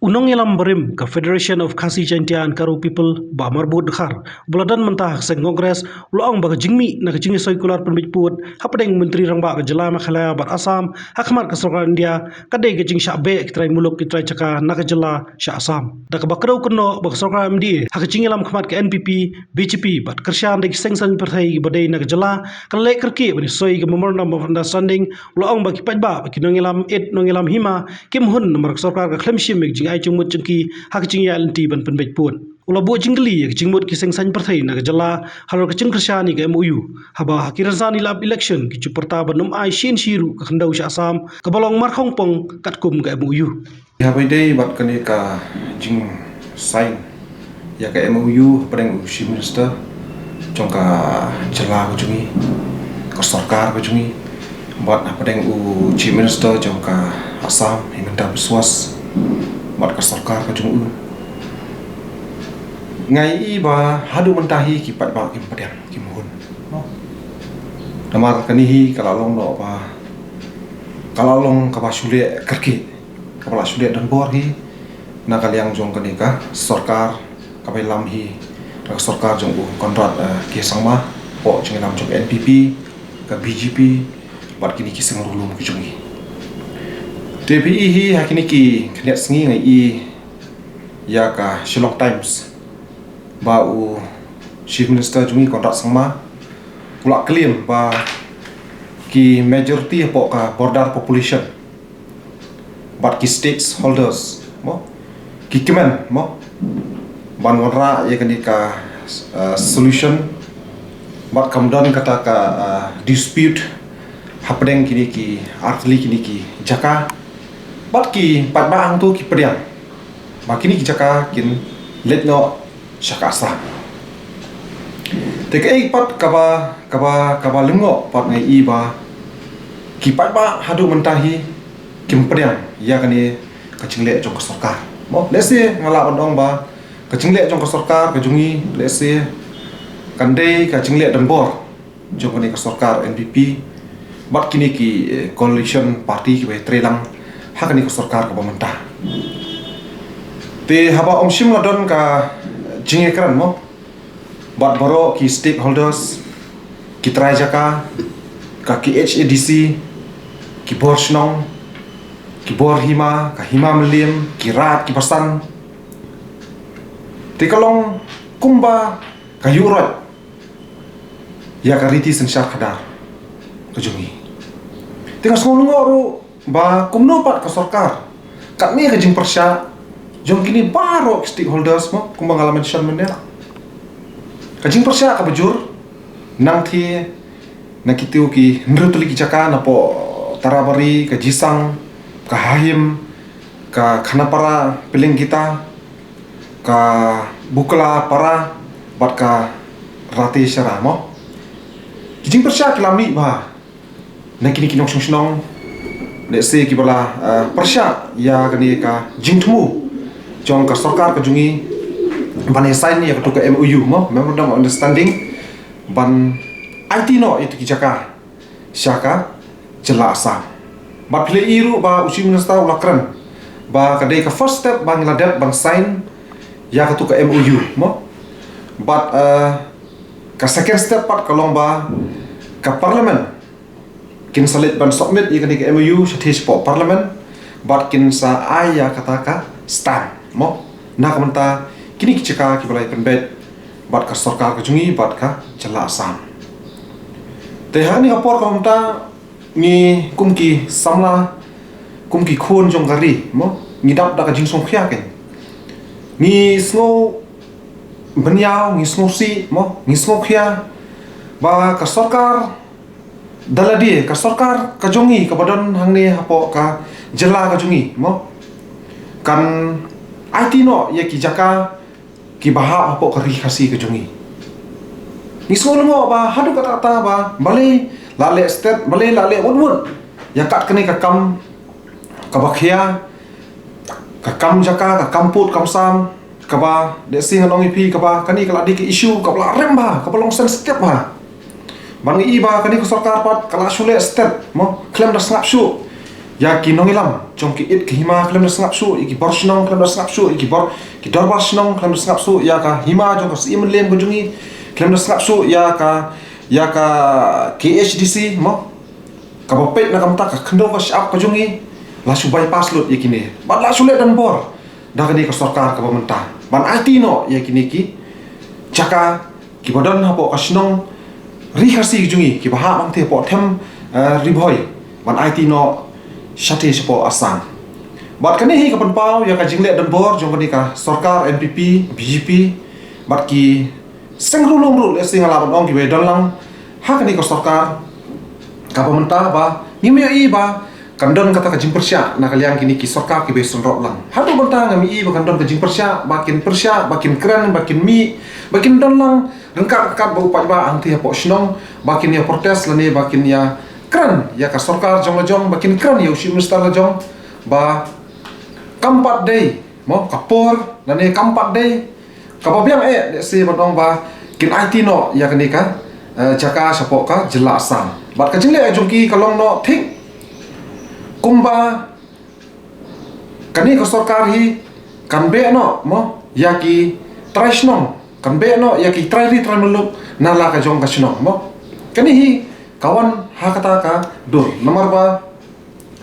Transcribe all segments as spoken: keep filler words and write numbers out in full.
U nongïalam barim ka Federation of Khasi Jaintia and Garo People, Bah Marbud Dkhar, uba la don mynta ha ka seng Congress, u la ong ba ka jingmih na ka jingïasoi kular pynbeit pud hapdeng u Myntri Rangbah ka jylla Meghalaya bad Assam ha khmat ka sorkar India ka dei ka jingshah beh ki trai muluk ki trai jaka na ka jylla sha Assam. Da kaba kdew kynnoh ba ka sorkar M D A ha ka jingïalam khmat ka N P P, B J P bad kyrshan da ki seng saiñ pyrthei kiba dei na ka jylla, ka la leh kyrkieh ban ïasoi ka Memorandum of Understanding. U la ong ba ki paidbah bad ki nongïalam ïit nongïalam hima kim hun namar ka sorkar ka khlem shim ïa ka jingai jingmut jong ki ha ka jingïaid lynti ban pynbeit pud. U la buh jingkylli ïa ka jingmut ki seng saiñ pyrthei na ka jylla halor ka jingkyrshan ïa ka M O U, haba ha ki rynsan ïalap election ki ju pyrta ban ym ai shisien shi ruh ka khyndew sha Assam kaba long markhongpong katkum ka M O U. Haba ïadei bad kane ka jingsign ïa ka M O U hapdeng u Chief Minister jong ka jylla ka jong ngi, ka sorkar ka jong ngi, bad hapdeng u Chief Minister jong ka Assam, Himanta Biswa Sarma, bad ka sorkar ka jong u. Nga ïohi ba haduh mynta hi ki paidbah kim pdiang, kim hun. Namar kane hi ka la long noh ba, ka la long kaba shu leh kyrkieh, kaba la shu leh donbor hi na ka liang jong kane ka sorkar kaba ïalam hi da ka sorkar jong u Conrad, eh, K Sangma, hapoh jingïalam jong ka N P P, ka B J P bad kine ki seng riewlum ki jong ngi. Te phi ïohi hi ha kine ki khyndiat sngi nga ïohi ïa ka Shillong Times ba u Chief Minister jong ngi Conrad Sangma u la claim ba ki majority hapoh ka border population bad ki stakeholders mo, ki kmen mo, ban wanrah ïa kane ka, uh, solution bad kam don kata ka, uh, dispute hapdeng kine ki artylli kine ki jaka. Bad ki paidbah hangto ki pdiang ba kine ki jaka kin leit noh sha ka Assam. Te kaei pat kaba, kaba, kaba lyngngoh pat nga ïohi ba ki paidbah haduh mynta hi kim pdiang ïa kane ka jingleh jong ka sorkar mo. Lehse nga lah ban ong ba ka jingleh jong ka sorkar ka jong ngi lehse kan dei ka jingleh donbor jong kane ka sorkar N P P bad kine ki, eh, coalition party kiba ïatrei lang ha kane ka sorkar kaba mynta. Te haba ym shym la don ka jingïakren mo bad baroh ki stakeholders, ki trai jaka, ka K H A D C, ki bor shnong, ki bor hima, ka hima mylliem, ki raid, ki basan, te ka long kumba ka ïuh roit ïa ka riti synshar khadar ka jong ngi. Te nga sngew lyngngoh ruh ba kumno pat ka sorkar, katne ka jingpyrshah jong kine baroh ki stakeholders mo, kumba nga la mention mynne, ka jingpyrshah kaba jur nangta na kito ki hynriew tylli ki jaka napoh Tarabari, ka Jisang, ka Hahim, ka Khanapara Pilingkita, ka Bukla Para bad ka Rateshara mo. Ki jingpyrshah ki la mih bha na kine ki nongshong shnong, lehse kiba la, eh, pyrshah ïa kane ka jingthmu jong ka sorkar ka jong ngi ban ïa sign ïa kato ka M O U mo, Memorandum of Understanding, ban aiti noh ïa kito ki jaka sha ka jylla Assam. Bad phi la ïohi ruh ba u Chief Minister u la kren ba ka dei ka first step ba ngi la dep ban sign ïa kato ka M O U mo. Bad, eh, ka second step pat ka long ba ka Parliament kin sa leit ban submit ïa kane ka M O U shathie shapoh Parliament bad kin sa ai ïa kata ka stamp mo, na ka bynta kine ki jaka kiba la ïa pynbeit bad ka sorkar ka jong ngi bad ka jylla Assam. Te ha kane ka por ka bynta ngi kum ki samla, kum ki khun jong ka ri mo, ngi dap da ka jingsngewkhia kein. Ngi sngew bynñiaw, ngi sngewsih mo, ngi sngewkhia ba ka sorkar da lade, ka sorkar ka jong ngi kaba don hangne hapoh ka jylla ka jong ngi mo, kan aiti noh ïa ki jaka kiba hap hapoh ka ri Khasi ka jong ngi. Ngi sngew lyngngoh ba haduh katta katta ba balei la leh stet, balei la leh wut wut ïa kat kane ka kam kaba khia, ka kam jaka, ka kam pud kam sam, kaba lehse ngan ong ïa phi kaba kane ka la dei ka issue kaba la rem bha, kaba long sensitive bha. Ba ngi i ba kane ka sorkar pat ka la shu leh stet mo, khlem da sngap shuh ïa ki nongïalam jong ki ïit ki hima khlem da sngap shuh, ïa ki bor shnong khlem da sngap shuh, ïa ki bor, ki dorbar shnong khlem da sngap shuh, ïa ka hima jong ka Syiem Mylliem ka jong ngi khlem da sngap shuh, ïa ka, ïa ka K H D C mo, kaba peit na ka bynta ka khyndew ka shyiap ka jong ngi, la shu bypass lut ïa kine. Bad la shu leh donbor da kane ka sorkar kaba mynta ban aiti noh ïa kine ki jaka kiba don hapoh ka shnong Ri Khasi ka jong ngi, kiba hap hangtei hapoh them, eh, Ri Bhoi, ban aiti noh shatei shapoh Assam. Bad kane hi ka pynpaw ïa ka jingleh donbor jong kane ka sorkar N P P, B J P, bad ki seng ruh lum ruh, lehse nga lah ban ong kiba don lang ha kane ka sorkar kaba mynta, ba ngim ïohi ba kan don kata ka jingpyrshah na ka liang kine ki sorkar kiba ïasynrop lang. Haduh mynta ngam ïohi ba kan don ka jingpyrshah, ba kin pyrshah, ba kin kren, ba kin mih, ba kin don lang ryngkat ryngkat bad u paidbah hangtei hapoh shnong, ba kin ïa protest lane ba kin ïa kren ïa ka sorkar jong la jong, ba kin kren ïa u Chief Minister la jong, ba kam pat dei mo ka por lane kam pat dei kaba biang eh, lehse ban ong ba kin aiti noh ïa kane ka, eh, jaka shapoh ka jylla Assam. Bad ka jingleh jong ki ka long noh thik kumba kane ka sorkar hi kan beh noh mo ïa ki trai shnong, kan beh noh ïa ki trai ri trai muluk na la ka jong ka shnong mo. Kane hi ka wan ha kata ka dur, namar ba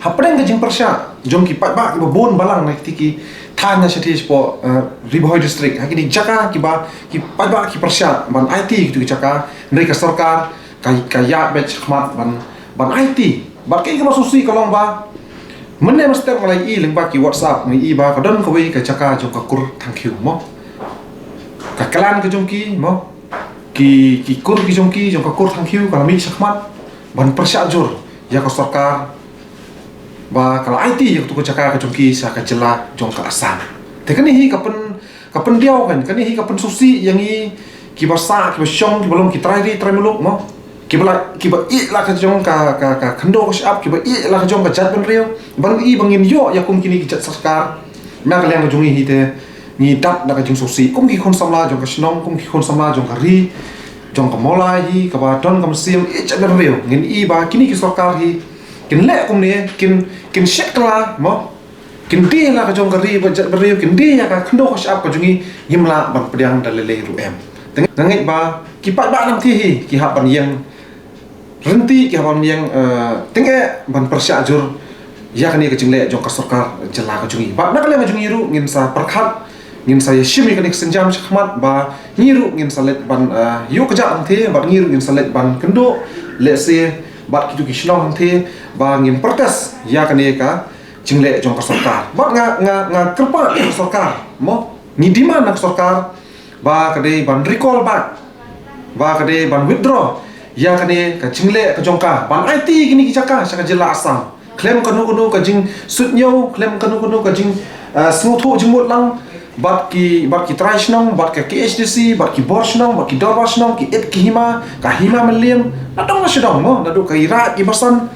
hapdeng ka jingpyrshah jong ki paidbah kiba bun balang na kiti ki thaiñ na shatei shapoh, eh, Ri Bhoi District, ha kine ki jaka kiba ki paidbah ki pyrshah ban aiti kito ki jaka, hynrei ka sorkar ka, ka ïaid beit shakhmat ban, ban aiti. Bad kaei kaba sngewsih ka long ba mynne mynstep nga la ïohi lyngba ki WhatsApp, nga ïohi ba ka don kawei ka jaka jong ka kur Thangkhiew mo, ka clan ka jong ki mo, ki, ki kur ki jong ki, jong ka kur Thangkhiew ka la mih shakhmat ban pyrshah jur ïa ka sorkar ba ka la aiti ïa katu ka jaka ka jong ki sha ka jylla jong ka Assam. Te kane hi ka pyn, ka pyndiaw kan, kane hi ka pynsngewsih ïa ngi kiba sah, kiba shong, kiba long ki trai ri trai muluk mo, kiba la, kiba ïeh la ka jong ka, ka, ka khyndew ka shyiap, kiba ïeh la ka jong ka jaitbynriew, ban ïohi ba ngin ïoh ïa kum kine ki jait sorkar na ka liang ka jong ngi hi. Te ngi dap da ka jingsngewsih kum ki khun samla jong ka shnong, kum ki khun samla jong ka ri, jong ka Mawlai hi, kaba don ka mynsiem ïeit jaitbynriew. Ngin ïohi ba kine ki sorkar hi kin leh kumne, kin, kin shet kylla mo, kin die la ka jong ka ri bad jaitbynriew, kin die ïa ka khyndew ka shyiap ka jong ngi, ngim lah ban pdiang da lei lei ruh em. Te nga ngeit ba ki paidbah nangta hi ki hap ban ïeng ryntih, ki hap ban ïeng, eh, tyngeh ban pyrshah jur ïa kane ka jingleh jong ka sorkar jylla ka jong ngi. Bad na ka liang ka jong ngi ruh ngin sa pyrkhat, ngin sa ïashim ïa kane ka sienjam shakhmat ba ngi ruh ngin sa leit ban, eh, ïuh kjat hangtei, bad ngi ruh ngin sa leit ban kynduh lehse bad kito ki shnong hangtei ba ngin protest ïa kane ka jingleh jong ka sorkar. Bad nga, nga, nga kyrpad ïa ka sorkar mo, ngi demand na ka sorkar ba ka dei ban recall back, ba ka dei ban withdraw ïa kane ka jingleh ka jong ka ban aiti kine ki jaka sha ka jylla Assam, khlem kano kano ka jingsuidñiew, khlem kano kano ka jing, ah, sngewthuh jingmut lang bad ki, bad ki trai shnong, bad ka K H D C, bad ki bor shnong, bad ki dorbar shnong, ki ïit ki hima, ka Hima Mylliem, na dong na sha dong mo, naduh ka Ïraid, Ïbasan.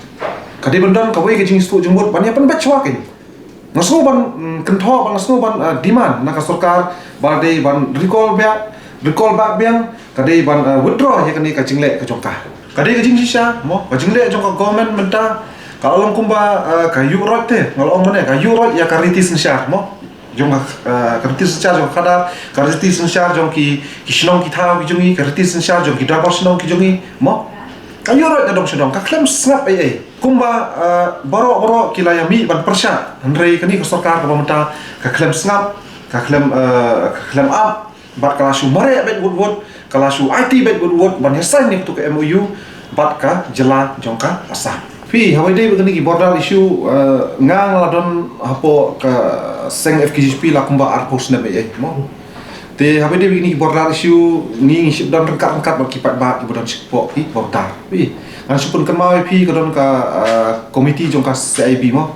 Ka dei ban don kawei ka jingsngewthuh jingmut ban ïa pynbeit shuwa kein. Nga sngew ban, mm, kynthoh, ban, nga sngew ban, eh, demand na ka sorkar ba dei ban recall back, recall back biang, ka dei ban, eh, withdraw ïa kane ka jingleh ka jong ka. Ka dei ka jingshisha mo, ka jingleh jong ka government mynta ka la long kumba, eh, ka ïuh roit te, nga la ong mynne, ka ïuh roit ïa ka riti synshar mo, jong ka, eh, ka riti synshar jong ka khadar, ka riti synshar jong ki, ki shnong ki thaw ki jong ngi, ka riti synshar jong ki dorbar shnong ki jong ngi mo. Ka ïuh roit na dong sha dong, ka khlem sngap ei ei. Kumba, eh, baroh baroh ki la ïa mih ban pyrshah, hynrei kane ka sorkar kaba mynta ka khlem sngap, ka khlem, eh, ka khlem ap, bad ka la shu mareh beit wut wut, ka la shu aiti beit wut wut ban ïa sign ïa katu ka M O U bad ka jylla jong ka Assam. Phi, haba ïadei bad kane ki border issue, eh, nga, nga la don hapoh ka seng F K J G P la kumba arphew snem ei ei mo. Te haba ïadei bad kine ki border issue, ngi, ngi shym don ryngkat ryngkat bad ki paidbah kiba don shapoh ki border. Phi, ngan shu pynkynmaw ïa phi, ka don ka, ah, committee jong ka C I B mo,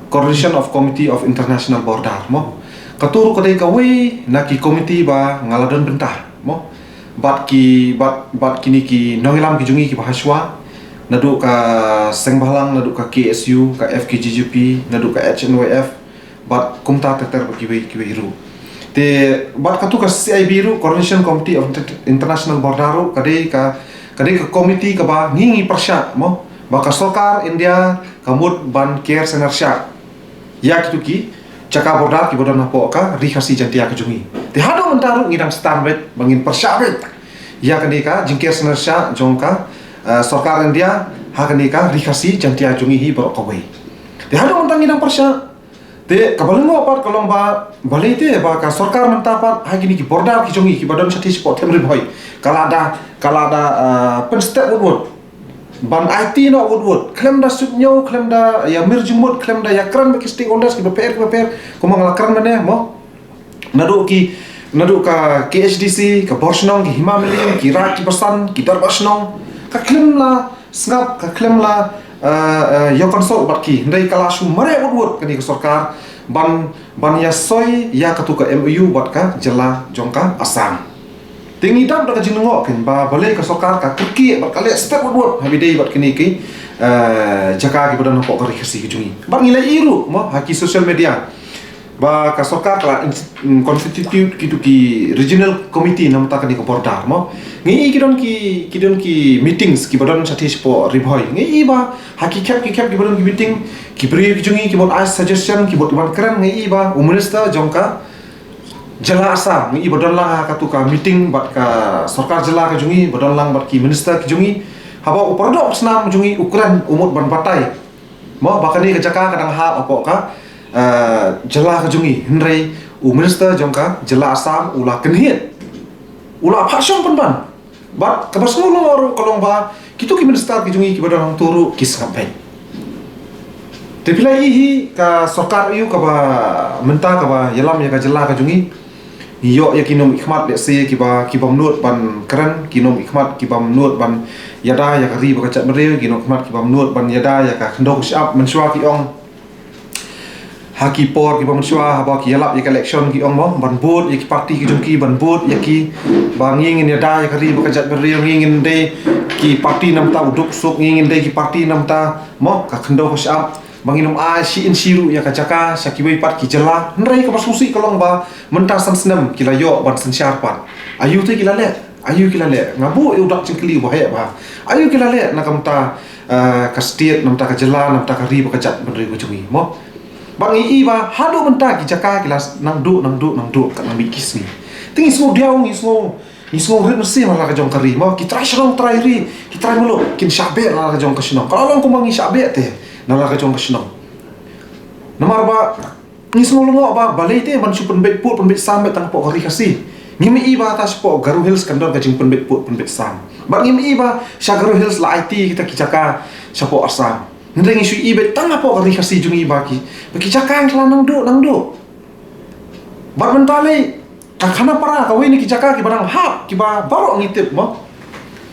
Coordination of Committee of International Border mo. Katu ruh ka dei kawei na ki committee ba nga la don bynta mo, bad ki, bad, bad kine ki nongïalam ki jong ngi kiba ha shuwa, naduh ka Seng Bhalang, naduh ka K S U, ka F K J G P, naduh ka H N Y F, bad kumta ter ter bad kiwei kiwei ruh. Te bad katu ka C I B ruh, Coordination Committee of Inter-, International Border ruh, ka dei ka, ka dei ka committee kaba ngi, ngi pyrshah mo, Ba ka sorkar India ka mut ban ker sngewsarong ïa kitu ki jaka border kiba don hapoh ka Ri Khasi Jaiñtia ka jong ngi. Te haduh mynta ruh ngi dang stad beit ba ngin pyrshah beit ïa kane ka jingker sngewsarong jong ka, eh, sorkar India ha kane ka Ri Khasi Jaiñtia jong ngi hi baroh kawei. Te haduh mynta ngi dang pyrshah. Te kaba lyngngoh pat ka long ba balei te ba ka sorkar mynta pat ha kine ki border ki jong ngi kiba don shathie shapoh them Ri Bhoi ka la da, ka la da, eh, pynstep wut wut ban aiti noh wut wut, khlem da suk ñiew, khlem da ïa mir jingmut, khlem da ïa kren bad ki stakeholders kiba pher kiba pher, kumba nga la kren mynne mo. Naduh ki, naduh ka K H D C, ka bor shnong, ki hima miling, ki raid ki basan, ki dorbar shnong, ka khlem la sngap, ka khlem la, eh, eh, ïa consult bad ki. Hynrei ka la shu mareh wut wut kane ka sorkar ban, ban ïa soi ïa katu ka M O U bad ka jylla jong ka Assam. Te ngi dap da ka jinglyngngoh kein ba balei ka sorkar ka kyrkieh bad ka leh step wut wut ha ba ïadei bad kine ki, eh, jaka kiba don hapoh ka Ri Khasi ka jong ngi. Bad ngi la ïohi ruh mo ha ki social media ba ka sorkar ka la in-, mm, constitute kitu ki regional committee namar ta kane ka border mo. Ngi ïohi ki don ki, ki don ki meetings kiba don shathie shapoh Ri Bhoi. Ngi ïohi ba ha ki khep ki khep kiba don ki meeting, ki briew ki jong ngi ki mut ai suggestion, ki mut ban kren, ngi ïohi ba u minister jong ka jylla Assam, ngi ïohi ba don lang ha katu ka meeting bad ka sorkar jylla ka jong ngi, ba don lang bad ki minister ki jong ngi. Haba u para doh snam jong ngi u kren, u mut ban batai mo ba kane ka jaka ka dang hap hapoh ka, eh, jylla ka jong ngi. Hynrei u minister jong ka jylla Assam u la kynhied, u la phah shong pynban. Bad kaba sngewlyngngoh ruh ka long ba kitu ki minister ki jong ngi kiba don hangto ruh ki sngap beit. Te phi la ïohi hi ka sorkar aiu kaba mynta kaba ïalam ïa ka jylla ka jong ngi. Ngi ïoh ïa ki nongmihkhmat lehse kiba, ki bym nud ban kren, ki nongmihkhmat ki bym nud ban ïada ïa ka ri bad ka jaitbynriew, ki nongmihkhmat ki bym nud ban ïada ïa ka khyndew ka shyiap, mynshuwa ki ong ha ki por kiba mynshuwa haba ki ïalap ïa ka election ki ong mo ban vote ïa ki party ki jong ki, ban vote ïa ki, ba ngi ngin ïada ïa ka ri bad ka jaitbynriew, ngi ngin dei ki party namar ta u duk suk, ngi ngin dei ki party namar ta mo ka khyndew ka shyiap, ba ngin ym ai shi inch shi ruh ïa ka jaka sha kiwei pat ki jylla. Hynrei kaba sngewsih ka long ba mynta san snem ki la ïoh ban synshar pat. Aiu te ki la leh? Aiu ki la leh? Nga buh ïa u dak jingkylli uba heh bha. Aiu ki la leh na ka bynta, eh, ka state, na ka bynta ka jylla, na ka bynta ka ri bad ka jaitbynriew ka jong ngi mo? Bad ngi ïohi ba haduh mynta ki jaka ki la nang duh, nang duh, nang duh kat nang bit ki sngi. Te ngi sngewdiaw, ngi sngew, ngi sngew rit mynsiem ha la ka jong ka ri mo. Ki trai shnong, trai ri, ki trai muluk kin shah beh na la ka jong ka shnong. Ka la long kumba ngi shah beh te na la ka jong ka shnong. Namar ba ngi sngewlyngngoh ba balei te ban shu pynbeit pud pynbeit sam beit tang hapoh ka Ri Khasi. Ngim ïohi ba ta shapoh Garo Hills kan don ka jingpynbeit pud pynbeit sam. Bad ngim ïohi ba sha Garo Hills la aiti kita ki jaka shapoh Assam. Hynrei ngi shu ïohi beit tang hapoh ka Ri Khasi jong ngi ba ki, ba ki jaka ngi la nang duh, nang duh. Bad mynta lei ka Khanapara kawei na ki jaka kiba dang hap kiba baroh ngi tip mo.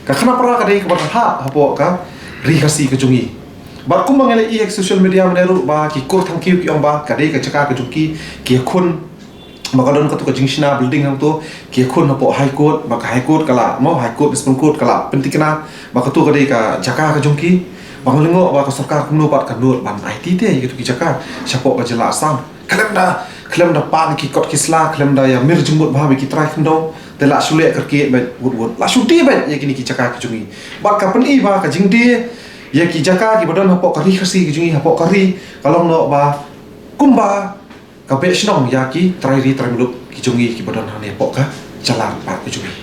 Ka Khanapara ka dei kaba dang hap hapoh ka Ri Khasi ka jong ngi. Bad kumba ngi la ïohi ha social media mynne ruh ba ki kur thangkiew ki ong ba ka dei ka jaka ka jong ki, ki ïakhun ba ka don katu ka jingshna building hangto, ki ïakhun hapoh High Court, ba ka High Court ka la mo, High Court, Supreme Court ka la pyntikna ba katu ka dei ka jaka ka jong ki. Ba nga lyngngoh ba ka sorkar kumno pat ka nud ban aiti te ïa katu ki jaka shapoh ka jylla Assam. Khlem da, khlem da pan ki kot ki sla, khlem da ïa mir jingmut bha bad ki trai khyndew, te la shu leh kyrkieh beit wut wut. La shu die beit ïa kine ki jaka ki jong ngi. Bad ka pyni ba ka jingdie ïa ki jaka kiba don hapoh ka Ri Khasi ki jong ngi, hapoh ka ri, ka long noh ba kumba ka beh shnong ïa ki trai ri trai muluk ki jong ngi kiba don hangne hapoh ka jylla pat ki jong ngi.